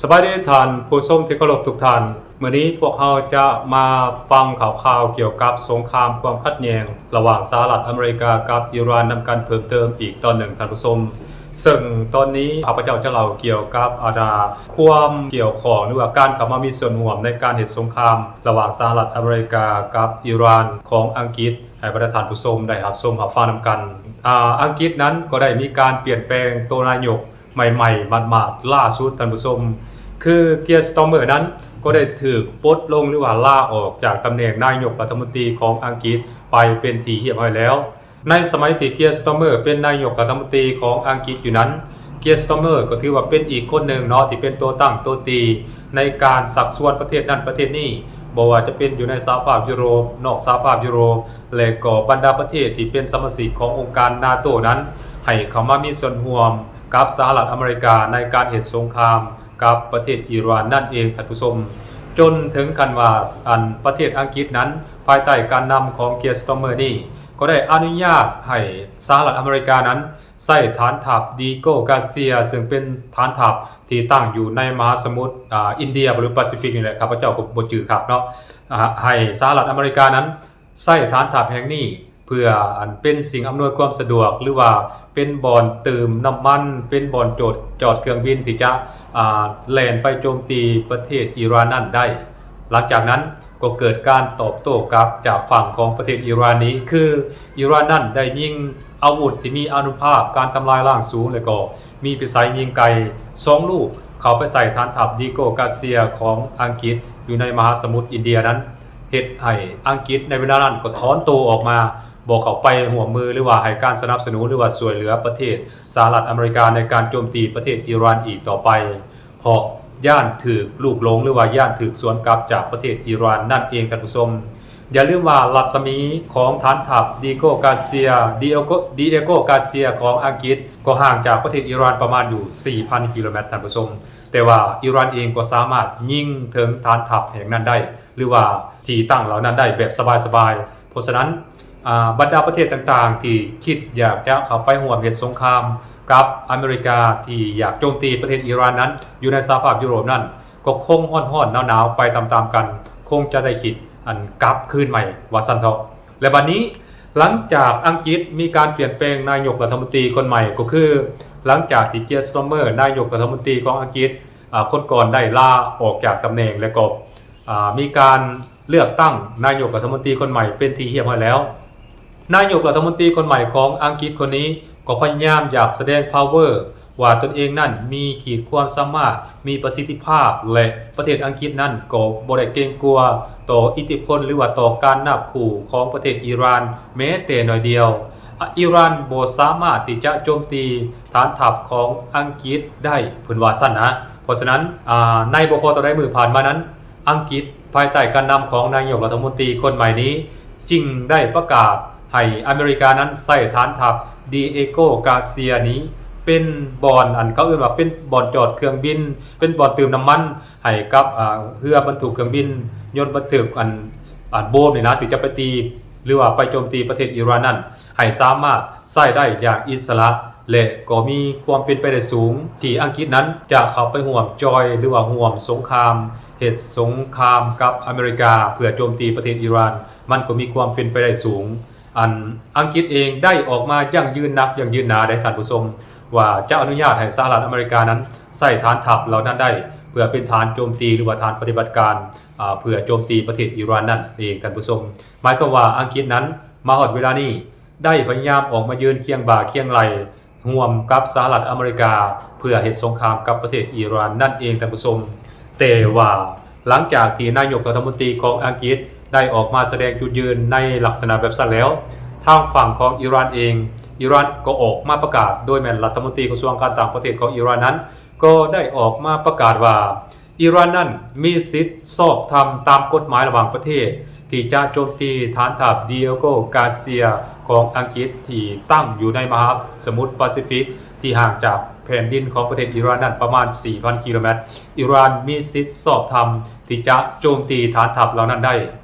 ສະບາຍດີທ່ານຜູ້ຊົມທີ່ເຄົາລົບທຸກທ່ານ. ມື້ນີ້ພວກເຮົາຈະມາຟັງຂ່າວໆກ່ຽວກັບສົງຄາມຄວາມຂັດແຍ່ງລະຫວ່າງສະຫະລັດອາເມລິກາກັບອີຣານນຳກັນເພີ່ມເຕີມອີກຕອນໜຶ່ງທ່ານຜູ້ຊົມ. ເຊິ່ງຕອນນີ້ຂ້າພະເຈົ້າຈະເລົ່າກ່ຽວກັບ ອາ ຄວາມກ່ຽວຂ້ອງ ຫຼືວ່າການເຂົ້າມາມີສ່ວນຮ່ວມໃນການເຮັດສົງຄາມລະຫວ່າງສະຫະລັດອາເມລິກາກັບອີຣານຂອງອັງກິດ ໃຫ້ບັນດາທ່ານຜູ້ຊົມໄດ້ຮັບຊົມຮັບຟັງນຳກັນ. ອາ ອັງກິດນັ້ນກໍໄດ້ມີການປ່ຽນແປງໂຕນາຍົກ ໃໝ່ໆ ໝາດໆ ລ່າສຸດທ່ານຜູ້ຊົມ ຄື Keir Starmer ນັ້ນກໍໄດ້ຖືກປົດລົງ ຫຼືວ່າລາອອກຈາກຕຳແໜ່ງນາຍົກລັດຖະມົນຕີຂອງອັງກິດໄປເປັນທີ່ຮຽບຮ້ອຍແລ້ວ. ໃນສະໄໝທີ່ Keir Starmer ເປັນນາຍົກລັດຖະມົນຕີຂອງອັງກິດຢູ່ນັ້ນ Keir Starmer ກໍຖືວ່າເປັນອີກຄົນໜຶ່ງເນາະ ທີ່ເປັນຕົວຕັ້ງຕົວຕີໃນການຊັກຊວນປະເທດນັ້ນປະເທດນີ້ ບໍ່ວ່າຈະເປັນຢູ່ໃນສະຫະພາບຢູໂຣບ ນອກສະຫະພາບຢູໂຣບ ແລະກໍບັນດາປະເທດທີ່ເປັນສະມາຊິກຂອງອົງການນາໂຕນັ້ນ ໃຫ້ເຂົ້າມາມີສ່ວນຮ່ວມ ກັບສະຫະລັດອາເມລິກາໃນການເຮັດສົງຄາມກັບປະເທດອີຣານນັ້ນເອງທ່ານຜູ້ຊົມ ຈົນເຖິງຂັ້ນວ່າ ອັນ ປະເທດອັງກິດນັ້ນ ພາຍໃຕ້ການນຳຂອງ Keir Starmer ນີ້ ກໍໄດ້ອະນຸຍາດໃຫ້ສະຫະລັດອາເມລິການັ້ນ ໃຊ້ຖານທັບ Diego Garcia ເຊິ່ງເປັນຖານທັບທີ່ຕັ້ງຢູ່ໃນມະຫາສະໝຸດ ອາ ອິນເດຍ ຫຼື ປາຊີຟິກນີ້ແຫຼະ ຂ້າພະເຈົ້າກໍບໍ່ຈື່ຄັກເນາະ ອາ ໃຫ້ສະຫະລັດອາເມລິການັ້ນ ໃຊ້ຖານທັບແຫ່ງນີ້ ເພື່ອອັນເປັນສິ່ງອຳນວຍຄວາມສະດວກ ຫຼືວ່າເປັນບ່ອນຕື່ມນ້ຳມັນ ເປັນບ່ອນໂຈດ ຈອດເຄື່ອງບິນທີ່ຈະ ອາ ແລ່ນໄປໂຈມຕີປະເທດອີຣານນັ້ນໄດ້. ຫຼັງຈາກນັ້ນກໍເກີດການຕອບໂຕ້ກັບຈາກຝັ່ງຂອງປະເທດອີຣານນີ້ ຄືອີຣານນັ້ນໄດ້ຍິງອາວຸດທີ່ມີອານຸພາບການທຳລາຍລ້າງສູງ ແລະກໍມີພິໄສຍິງໄກສອງລູກ ເຂົ້າໄປໃສ່ຖານທັບ Diego Garcia ຂອງອັງກິດ ຢູ່ໃນມະຫາສະໝຸດອິນເດຍນັ້ນ ເຮັດໃຫ້ອັງກິດໃນເວລານັ້ນກໍຖອນໂຕອອກມາ ບໍ່ເຂົ້າໄປຮ່ວມມື ຫຼືວ່າໃຫ້ການສະໜັບສະໜູນ ຫຼືວ່າຊ່ວຍເຫຼືອປະເທດສະຫະລັດອາເມລິກາໃນການໂຈມຕີປະເທດອີຣານອີກຕໍ່ໄປ ເພາະຢ້ານຖືກລູກຫຼົງ ຫຼືວ່າຢ້ານຖືກສວນກັບຈາກປະເທດອີຣານນັ້ນເອງທ່ານຜູ້ຊົມ. ຢ່າລືມວ່າລັດສະໝີຂອງຖານທັບ Diego Garcia Diego Diego Garcia ຂອງອັງກິດ ກໍຫ່າງຈາກປະເທດອີຣານປະມານຢູ່ສີ່ພັນກິໂລແມັດທ່ານຜູ້ຊົມ ແຕ່ວ່າອີຣານເອງກໍສາມາດຍິງເຖິງຖານທັບແຫ່ງນັ້ນໄດ້ ຫຼືວ່າທີ່ຕັ້ງເຫຼົ່ານັ້ນໄດ້ແບບສະບາຍໆ. ເພາະສະນັ້ນ ອາ ບັນດາປະເທດຕ່າງໆທີ່ຄິດຢາກຈະເຂົ້າໄປຮ່ວມເຮັດສົງຄາມກັບອາເມລິກາ ທີ່ຢາກໂຈມຕີປະເທດອີຣານນັ້ນ ຢູ່ໃນສະຫະພາບຢູໂຣບນັ້ນ ກໍຄົງຮ້ອນໆໜາວໆໄປຕາມໆກັນ ຄົງຈະໄດ້ຄິດ ອັນ ກັບຄືນໃໝ່ວ່າຊັ້ນເຖາະ. ແລະ ບັດນີ້ ຫຼັງຈາກອັງກິດມີການປ່ຽນແປງນາຍົກລັດຖະມົນຕີຄົນໃໝ່ ກໍຄືຫຼັງຈາກທີ່ Keir Starmer ນາຍົກລັດຖະມົນຕີຂອງອັງກິດ ອາ ຄົນກ່ອນໄດ້ລາອອກຈາກຕຳແໜ່ງ ແລະກໍ ອາ ມີການເລືອກຕັ້ງນາຍົກລັດຖະມົນຕີຄົນໃໝ່ເປັນທີ່ຮຽບຮ້ອຍແລ້ວ. ນາຍົກລັດຖະມົນຕີຄົນໃໝ່ຂອງອັງກິດຄົນນີ້ ກໍພະຍາຍາມຢາກສະແດງ power ວ່າຕົນເອງນັ້ນມີຂີດຄວາມສາມາດ, ມີປະສິດທິພາບ ແລະ ປະເທດອັງກິດນັ້ນກໍບໍ່ໄດ້ເກງກົວຕໍ່ອິດທິພົນ ຫຼືວ່າຕໍ່ການນາບຂູ່ຂອງປະເທດອີຣານແມ້ແຕ່ໜ້ອຍດຽວ. ອາ ອີຣານບໍ່ສາມາດທີ່ຈະໂຈມຕີຖານທັບຂອງອັງກິດໄດ້ ເພິ່ນວ່າຊັ້ນນະ. ເພາະສະນັ້ນ ອາ ໃນບໍ່ພໍເທົ່າໃດມື້ຜ່ານມານັ້ນ ອັງກິດ ພາຍໃຕ້ການນຳຂອງນາຍົກລັດຖະມົນຕີຄົນໃໝ່ນີ້ ຈຶ່ງໄດ້ປະກາດໃຫ້ອາເມລິການັ້ນໃຊ້ຖານທັບ Diego Garcia ນີ້ເປັນບ່ອນ ອັນ ເຂົາເອີ້ນວ່າເປັນບ່ອນຈອດເຄື່ອງບິນ, ເປັນບ່ອນຕື່ມນ້ຳມັນໃຫ້ກັບ ອາ ເຮືອບັນທຸກເຄື່ອງບິນ, ຍົນບັນທຶກ ອັນ ອັນ ໂບມນີ້ນະ ທີ່ຈະໄປຕີ ຫຼືວ່າໄປໂຈມຕີປະເທດອີຣານນັ້ນ ໃຫ້ສາມາດໃຊ້ໄດ້ຢ່າງອິດສະຫຼະ ແລະ ກໍມີຄວາມເປັນໄປໄດ້ສູງທີ່ອັງກິດນັ້ນຈະເຂົ້າໄປຮ່ວມຈອຍ ຫຼືວ່າຮ່ວມສົງຄາມ ເຮັດສົງຄາມກັບອາເມລິກາ ເພື່ອໂຈມຕີປະເທດອີຣານ, ມັນກໍມີຄວາມເປັນໄປໄດ້ສູງ. ອັນ ອັງກິດເອງໄດ້ອອກມາຢັ້ງຢືນໜັກຢັ້ງຢືນໜາເດ້ທ່ານຜູ້ຊົມ ວ່າຈະອະນຸຍາດໃຫ້ສະຫະລັດອາເມລິການັ້ນໃຊ້ຖານທັບເຫຼົ່ານັ້ນໄດ້ ເພື່ອເປັນຖານໂຈມຕີ ຫຼືວ່າຖານປະຕິບັດການ ອາ ເພື່ອໂຈມຕີປະເທດອີຣານນັ້ນເອງທ່ານຜູ້ຊົມ. ໝາຍຄວາມວ່າອັງກິດນັ້ນມາຮອດເວລານີ້ ໄດ້ພະຍາຍາມອອກມາຢືນຄຽງບ່າຄຽງໄຫຼ່ຮ່ວມກັບສະຫະລັດອາເມລິກາ ເພື່ອເຮັດສົງຄາມກັບປະເທດອີຣານນັ້ນເອງທ່ານຜູ້ຊົມ. ແຕ່ວ່າຫຼັງຈາກທີ່ນາຍົກລັດຖະມົນຕີຂອງອັງກິດໄດ້ອອກມາສະແດງຈຸດຢືນໃນລັກສະນະແບບຊັ້ນແລ້ວ, ທາງຝັ່ງຂອງອີຣານເອງ, ອີຣານກໍອອກມາປະກາດ, ໂດຍແມ່ນລັດຖະມົນຕີກະຊວງການຕ່າງປະເທດຂອງອີຣານນັ້ນ ກໍໄດ້ອອກມາປະກາດວ່າ ອີຣານນັ້ນມີສິດຊອບທຳຕາມກົດໝາຍລະຫວ່າງປະເທດ ທີ່ຈະໂຈມຕີຖານທັບ Diego Garcia ຂອງອັງກິດ ທີ່ຕັ້ງຢູ່ໃນມະຫາສະໝຸດປາຊີຟິກ ທີ່ຫ່າງຈາກແຜ່ນດິນຂອງປະເທດອີຣານນັ້ນປະມານສີ່ພັນກິໂລແມັດ. ອີຣານມີສິດຊອບທຳທີ່ຈະໂຈມຕີຖານທັບເຫຼົ່ານັ້ນໄດ້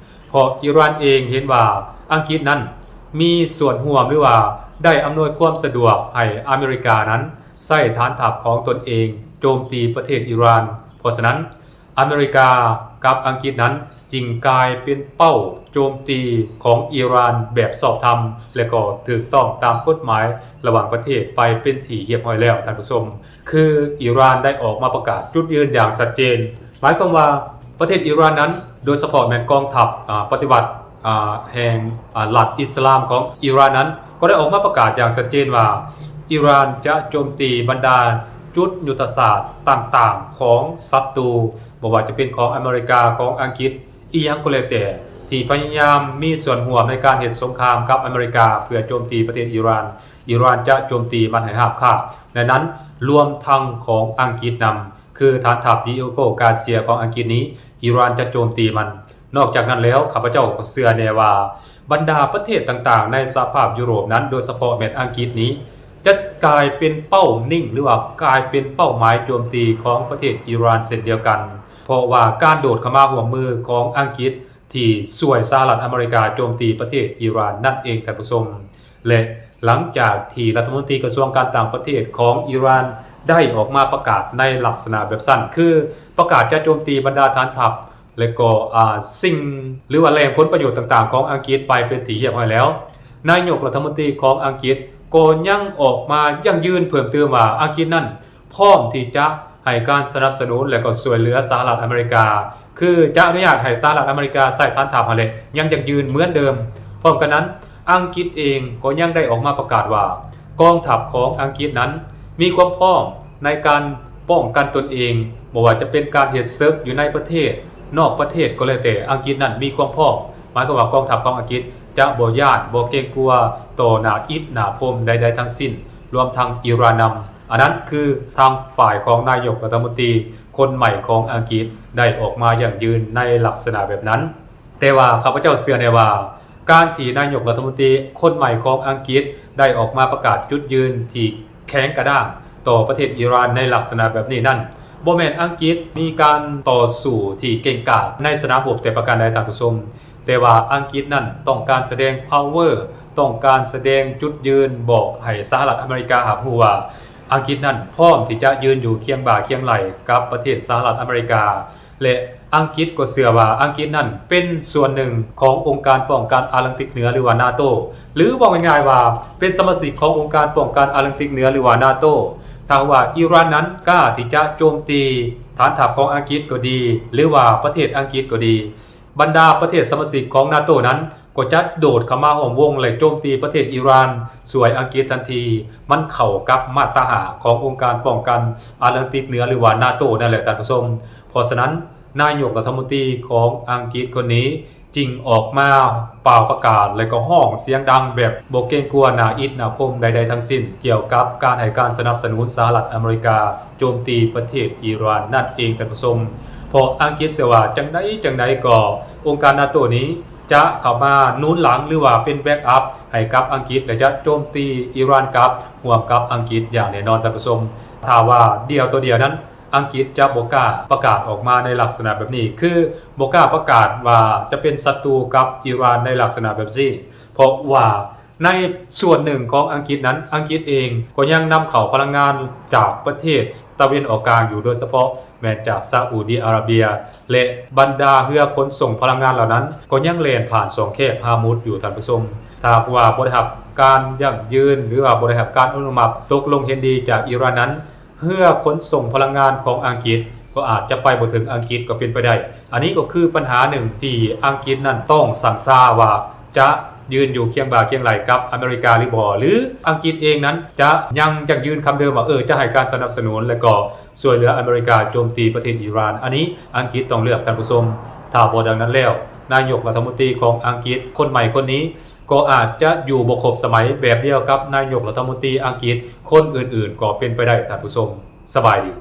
ເພາະອີຣານເອງເຫັນວ່າອັງກິດນັ້ນມີສ່ວນຮ່ວມ ຫຼືວ່າໄດ້ອຳນວຍຄວາມສະດວກໃຫ້ອາເມລິການັ້ນ ໃຊ້ຖານທັບຂອງຕົນເອງໂຈມຕີປະເທດອີຣານ, ເພ ພາະສະນັ້ນ ອາເມລິກາກັບອັງກິດນັ້ນຈຶ່ງກາຍເປັນເປົ້າໂຈມຕີຂອງອີຣານແບບຊອບທຳ ແລະກໍຖືກຕ້ອງຕາມກົດໝາຍລະຫວ່າງປະເທດໄປເປັນທີ່ຮຽບຮ້ອຍແລ້ວ ທ່ານຜູ້ຊົມ. ຄືອີຣານໄດ້ອອກມາປະກາດຈຸດຢືນຢ່າງຊັດເຈນ ໝາຍຄວາມວ່າປະເທດອີຣານນັ້ນ ໂດຍສະເພາະແມ່ນກອງທັບ ອາ ປະຕິວັດ ອາ ແຫ່ງ ອາ ລັດອິດສະລາມຂອງອີຣານນັ້ນ ກໍໄດ້ອອກມາປະກາດຢ່າງຊັດເຈນວ່າ ອີຣານຈະໂຈມຕີບັນດາຈຸດຍຸດທະສາດຕ່າງໆຂອງສັດຕູ ບໍ່ວ່າຈະເປັນຂອງອາເມລິກາ, ຂອງອັງກິດ, ອີ່ຫຍັງກໍແລ້ວແຕ່ ທີ່ພະຍາຍາມມີສ່ວນຮ່ວມໃນການເຮັດສົງຄາມກັບອາເມລິກາ ເພື່ອໂຈມຕີປະເທດອີຣານ, ອີຣານຈະໂຈມຕີມັນໃຫ້ຮາບຄາບ ໃນນັ້ນລວມທັງຂອງອັງກິດນຳ. ຄືຖານທັບດີເອໂກກາເຊຍຂອງອັງກິດນີ້ ອີຣານຈະໂຈມຕີມັນ. ນອກຈາກນັ້ນແລ້ວ ຂ້າພະເຈົ້າກໍເຊື່ອແນ່ວ່າ ບັນດາປະເທດຕ່າງໆໃນສະຫະພາບຢູໂຣບນັ້ນ ໂດຍສະເພາະແມ່ນອັງກິດນີ້ ຈະກາຍເປັນເປົ້ານິ່ງ ຫຼືວ່າກາຍເປັນເປົ້າໝາຍໂຈມຕີຂອງປະເທດອີຣານເຊັ່ນດຽວກັນ ເພາະວ່າການໂດດເຂົ້າມາຮ່ວມມືຂອງອັງກິດ ທີ່ຊ່ວຍສະຫະລັດອາເມລິກາໂຈມຕີປະເທດອີຣານນັ້ນເອງ ທ່ານຜູ້ຊົມ. ແລະ ຫຼັງຈາກທີ່ລັດຖະມົນຕີກະຊວງການຕ່າງປະເທດຂອງອີຣານໄດ້ອອກມາປະກາດໃນລັກສະນະແບບຊັ້ນ ຄືປະກາດຈະໂຈມຕີບັນດາຖານທັບ ແລະກໍ ອາ ສິ່ງ ຫຼືວ່າແຫຼ່ງຜົນປະໂຫຍດຕ່າງໆຂອງອັງກິດໄປເປັນທີ່ຮຽບຮ້ອຍແລ້ວ, ນາຍົກລັດຖະມົນຕີຂອງອັງກິດກໍຍັງອອກມາຢັ້ງຢືນເພີ່ມຕື່ມວ່າ ອັງກິດນັ້ນ ພ້ອມທີ່ຈະໃຫ້ການສະໜັບສະໜູນ ແລະກໍຊ່ວຍເຫຼືອສະຫະລັດອາເມລິກາ ຄືຈະອະນຸຍາດໃຫ້ສະຫະລັດອາເມລິກາໃຊ້ຖານທັບຫັ້ນແຫຼະ ຍັງຢັ້ງຢືນເໝືອນເດີມ. ພ້ອມກັນນັ້ນ ອັງກິດເອງກໍຍັງໄດ້ອອກມາປະກາດວ່າ ກອງທັບຂອງອັງກິດນັ້ນມີຄວາມພ້ອມໃນການປ້ອງກັນຕົນເອງ, ບໍ່ວ່າຈະເປັນການເຮັດເສິກຢູ່ໃນປະເທດ, ນອກປະເທດກໍແລ້ວແຕ່, ອັງກິດນັ້ນມີຄວາມພ້ອມ. ໝາຍຄວາມວ່າກອງທັບຂອງອັງກິດຈະບໍ່ຢ້ານ, ບໍ່ເກງກົວຕໍ່ໜ້າອິດໜ້າພົມໃດໆທັງສິ້ນ, ລວມທັງອີຣານນຳ. ອັນນັ້ນຄືທາງຝ່າຍຂອງນາຍົກລັດຖະມົນຕີຄົນໃໝ່ຂອງອັງກິດໄດ້ອອກມາຢັ້ງຢືນໃນລັກສະນະແບບນັ້ນ. ແຕ່ວ່າຂ້າພະເຈົ້າເຊື່ອແນ່ວ່າ ການທີ່ນາຍົກລັດຖະມົນຕີຄົນໃໝ່ຂອງອັງກິດໄດ້ອອກມາປະກາດຈຸດຢືນທີ່ແຂງກະດ້າງຕໍ່ປະເທດອີຣານໃນລັກສະນະແບບນີ້ນັ້ນ ບໍ່ແມ່ນອັງກິດມີການຕໍ່ສູ້ທີ່ເກັ່ງກ້າໃນສະໜາມຮົບແຕ່ປະການໃດ, ທ່ານຜູ້ຊົມ. ແຕ່ວ່າອັງກິດນັ້ນຕ້ອງການສະແດງ power, ຕ້ອງການສະແດງຈຸດຢືນ ບອກໃຫ້ສະຫະລັດອາເມລິກາຮັບຮູ້ວ່າ ອັງກິດນັ້ນພ້ອມທີ່ຈະຢືນຢູ່ຄຽງບ່າຄຽງໄຫຼ່ກັບປະເທດສະຫະລັດອາເມລິກາ ແລະ ອັງກິດກໍເຊື່ອວ່າອັງກິດນັ້ນເປັນສ່ວນໜຶ່ງຂອງອົງການປ້ອງກັນອາຕແລນຕິກເໜືອ ຫຼືວ່າ ນາໂຕ ຫຼືເວົ້າງ່າຍໆວ່າເປັນສະມາຊິກຂອງອົງການປ້ອງກັນອາຕແລນຕິກເໜືອ ຫຼືວ່າ ນາໂຕ. ຖ້າຫາກວ່າອີຣານນັ້ນກ້າທີ່ຈະໂຈມຕີຖານທັບຂອງອັງກິດກໍດີ ຫຼືວ່າປະເທດອັງກິດກໍດີ, ບັນດາປະເທດສະມາຊິກຂອງ ນາໂຕ ນັ້ນ ກໍຈະໂດດເຂົ້າມາຮ່ວມວົງ ແລະ ໂຈມຕີປະເທດອີຣານ ຊ່ວຍອັງກິດທັນທີ. ມັນເຂົ້າກັບມາດຕາຫ້າຂອງອົງການປ້ອງກັນອາຕແລນຕິກເໜືອ ຫຼືວ່າ ນາໂຕ ນັ້ນແຫຼະ ທ່ານຜູ້ຊົມ. ເພາະສະນັ້ນ ນາຍົກລັດຖະມົນຕີຂອງອັງກິດຄົນນີ້ຈຶ່ງອອກມາປ່າວປະກາດ ແລະ ກໍຮ້ອງສຽງດັງແບບບໍ່ເກງກົວໜ້າອິດໜ້າພົມໃດໆທັງສິ້ນ ກ່ຽວກັບການໃຫ້ການສະໜັບສະໜູນສະຫະລັດອາເມລິກາໂຈມຕີປະເທດອີຣານນັ້ນເອງ ທ່ານຜູ້ຊົມ. ເພາະອັງກິດເຊື່ອວ່າຈັ່ງໃດຈັ່ງໃດກໍອົງການ ນາໂຕ ນີ້ ຈະເຂົ້າມາໜູນຫຼັງ ຫຼືວ່າເປັນ backup ໃຫ້ກັບອັງກິດ ແລະ ຈະໂຈມຕີອີຣານກັບ ຮ່ວມກັບອັງກິດຢ່າງແນ່ນອນ ທ່ານຜູ້ຊົມ. ຖ້າວ່າດຽວຕໍ່ດຽວນັ້ນ ອັງກິດຈະບໍ່ກ້າປະກາດອອກມາໃນລັກສະນະແບບນີ້ ຄືບໍ່ກ້າປະກາດວ່າຈະເປັນສັດຕູກັບອີຣານໃນລັກສະນະແບບນີ້ ເພາະວ່າໃນສ່ວນໜຶ່ງຂອງອັງກິດນັ້ນ ອັງກິດເອງກໍຍັງນຳເຂົ້າພະລັງງານຈາກປະເທດຕາເວັນອອກກາງຢູ່ ໂດຍສະເພາະ ແມ່ນຈາກຊາອຸດີອາຣາເບຍ ແລະ ບັນດາເຮືອຂົນສົ່ງພະລັງງານເຫຼົ່ານັ້ນ ກໍຍັງແລ່ນຜ່ານຊ່ອງແຄບຮາມຸດຢູ່ ທ່ານຜູ້ຊົມ. ຖ້າຫາກວ່າບໍ່ໄດ້ຮັບການຢັ້ງຢືນ ຫຼືວ່າບໍ່ໄດ້ຮັບການອະນຸມັດຕົກລົງເຫັນດີຈາກອີຣານນັ້ນ ເຮືອຂົນສົ່ງພະລັງງານຂອງອັງກິດກໍອາດຈະໄປບໍ່ເຖິງອັງກິດກໍເປັນໄປໄດ້. ອັນນີ້ກໍຄືບັນຫາໜຶ່ງທີ່ອັງກິດນັ້ນຕ້ອງຊັ່ງຊາວ່າຈະຢືນຢູ່ຄຽງບ່າຄຽງໄຫຼ່ກັບອາເມລິກາຫຼືບໍ່ ຫຼືອັງກິດເອງນັ້ນຈະຍັງຢັ້ງຢືນຄຳເດີມວ່າ ເອີ ຈະໃຫ້ການສະໜັບສະໜູນ ແລະ ກໍ ຊ່ວຍເຫຼືອອາເມລິກາໂຈມຕີປະເທດອີຣານ. ອັນນີ້ອັງກິດຕ້ອງເລືອກ ທ່ານຜູ້ຊົມ. ຖ້າບໍ່ດັ່ງນັ້ນແລ້ວ ນາຍົກລັດຖະມົນຕີຂອງອັງກິດຄົນໃໝ່ຄົນນີ້ ກໍອາດຈະຢູ່ບໍ່ຄົບສະໄໝ ແບບດຽວກັບນາຍົກລັດຖະມົນຕີອັງກິດຄົນອື່ນໆ ກໍເປັນໄປໄດ້ ທ່ານຜູ້ຊົມ. ສະບາຍດີ.